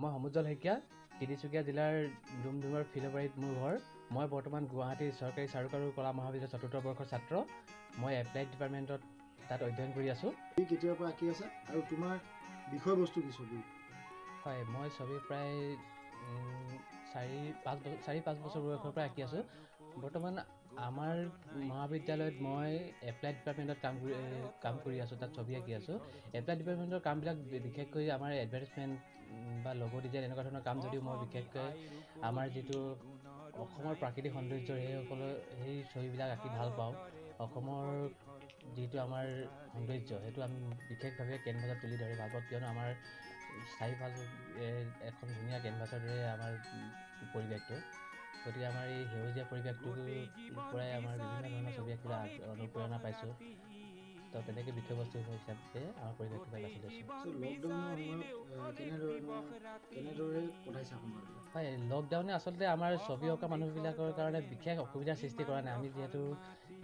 মই সমুজ্জ্বল শইকীয়া, তিনিচুকীয়া জিলাৰ ডুমডুমৰ ফিলবাৰীত মোৰ ঘৰ। মই বৰ্তমান গুৱাহাটীৰ চৰকাৰী চাৰুকাৰু কলা মহাবিদ্যালয়ৰ চতুৰ্থ বৰ্ষৰ ছাত্ৰ। মই এপ্লাইড ডিপাৰ্টমেণ্টত তাত অধ্যয়ন কৰি আছোঁ। তুমি কেতিয়াৰ পৰা আঁকি আছা আৰু তোমাৰ বিষয়বস্তু কি ছবিৰ? হয়, মই ছবি প্ৰায় 4-5 বছৰ বয়সৰ পৰা আঁকি আছোঁ। বৰ্তমান আমাৰ মহাবিদ্যালয়ত মই এপ্লাইড ডিপাৰ্টমেণ্টত কাম কৰি আছোঁ, তাত ছবি আঁকি আছোঁ। এপ্লাইড ডিপাৰ্টমেণ্টৰ কামবিলাক বিশেষকৈ আমাৰ এডভাৰটাইজমেণ্ট বা লগো ডিজাইন এনেকুৱা ধৰণৰ কাম যদিও মই বিশেষকৈ আমাৰ যিটো অসমৰ প্ৰাকৃতিক সৌন্দৰ্যৰ সেই ছবিবিলাক আঁকি ভাল পাওঁ। অসমৰ যিটো আমাৰ সৌন্দৰ্য সেইটো আমি বিশেষভাৱে কেনভাছত তুলি ধৰি ভাল পাওঁ, কিয়নো আমাৰ চাৰিওফাল এখন ধুনীয়া কেনভাছৰ দৰে আমাৰ পৰিৱেশটো। গতিকে আমাৰ এই সেউজীয়া পৰিৱেশটোৰ পৰাই আমাৰ বিভিন্ন ধৰণৰ ছবি আঁকিবলৈ অনুপ্ৰেৰণা পাইছোঁ। তো তেনেকৈ বিষয়বস্তু হিচাপে আমাৰ পৰিৱেশটো বাছি লৈছোঁ। হয়, লকডাউনে আচলতে আমাৰ ছবি অঁকা মানুহবিলাকৰ কাৰণে বিশেষ অসুবিধাৰ সৃষ্টি কৰা নাই। আমি যিহেতু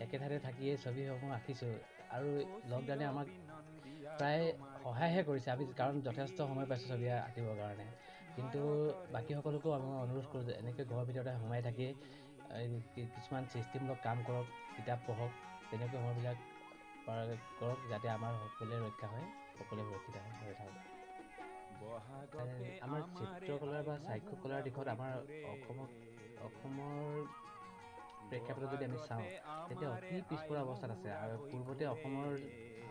একে ঠাইতে থাকিয়ে ছবিসমূহ আঁকিছোঁ আৰু লকডাউনে আমাক প্ৰায় সহায়হে কৰিছে। আমি কাৰণ যথেষ্ট সময় পাইছোঁ ছবি আঁকিবৰ কাৰণে। কিন্তু বাকীসকলকো আমি অনুৰোধ কৰোঁ যে এনেকৈ ঘৰৰ ভিতৰতে সোমাই থাকি কিছুমান সৃষ্টিমূলক কাম কৰক, কিতাপ পঢ়ক, তেনেকৈ সময়বিলাক পাৰ কৰক, যাতে আমাৰ সকলোৰে ৰক্ষা হয়, সকলোৱে সুৰক্ষিত হৈ থাকক। আমাৰ চিত্ৰকলাৰ বা চাক্ষুকলাৰ দিশত আমাৰ অসমৰ প্ৰেক্ষাপটত যদি আমি চাওঁ তেতিয়া অতি পিছপৰা অৱস্থাত আছে। আৰু পূৰ্বতে অসমৰ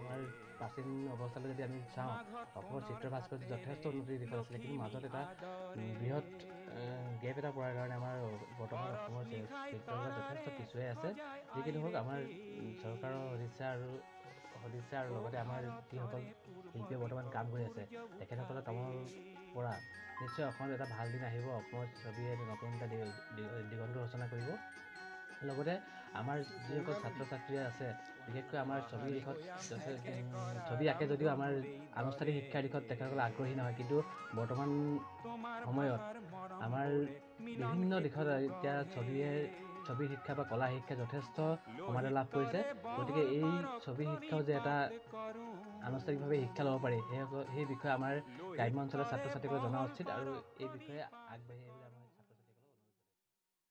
আমাৰ প্ৰাচীন অৱস্থালৈ যদি আমি চাওঁ, অসমৰ চিত্ৰ ভাস্কৰ্য যথেষ্ট উন্নতিৰ দিশত আছিলে, কিন্তু মাজত এটা বৃহৎ গেপ এটা পৰাৰ কাৰণে আমাৰ বৰ্তমান অসমৰ চিত্ৰকলা যথেষ্ট পিছুৱাই আছে। যি কি নহওক, আমাৰ চৰকাৰৰ সদিচ্ছা আৰু লগতে আমাৰ যিসকল শিল্পীয়ে বৰ্তমান কাম কৰি আছে তেখেতসকলৰ কামৰ পৰা নিশ্চয় অসমত এটা ভাল দিন আহিব। অসমৰ ছবিয়ে নতুন এটা দিগন্ত ৰচনা কৰিব। লগতে আমাৰ যিসকল ছাত্ৰ ছাত্ৰী আছে, বিশেষকৈ আমাৰ ছবিৰ দিশত ছবি আঁকে যদিও আমাৰ আনুষ্ঠানিক শিক্ষাৰ দিশত তেখেতসকল আগ্ৰহী নহয়, কিন্তু বৰ্তমান সময়ত আমাৰ বিভিন্ন দিশত এতিয়া ছবি শিক্ষা বা কলা শিক্ষা যথেষ্ট সমাদৰ লাভ কৰিছে। গতিকে এই ছবি শিক্ষাও যে এটা আনুষ্ঠানিকভাৱে শিক্ষা ল'ব পাৰি সেই বিষয়ে আমাৰ গ্ৰাম্য অঞ্চলৰ ছাত্ৰ ছাত্ৰীসকলে জনা উচিত আৰু এই বিষয়ে আগবাঢ়ি আহিবলৈ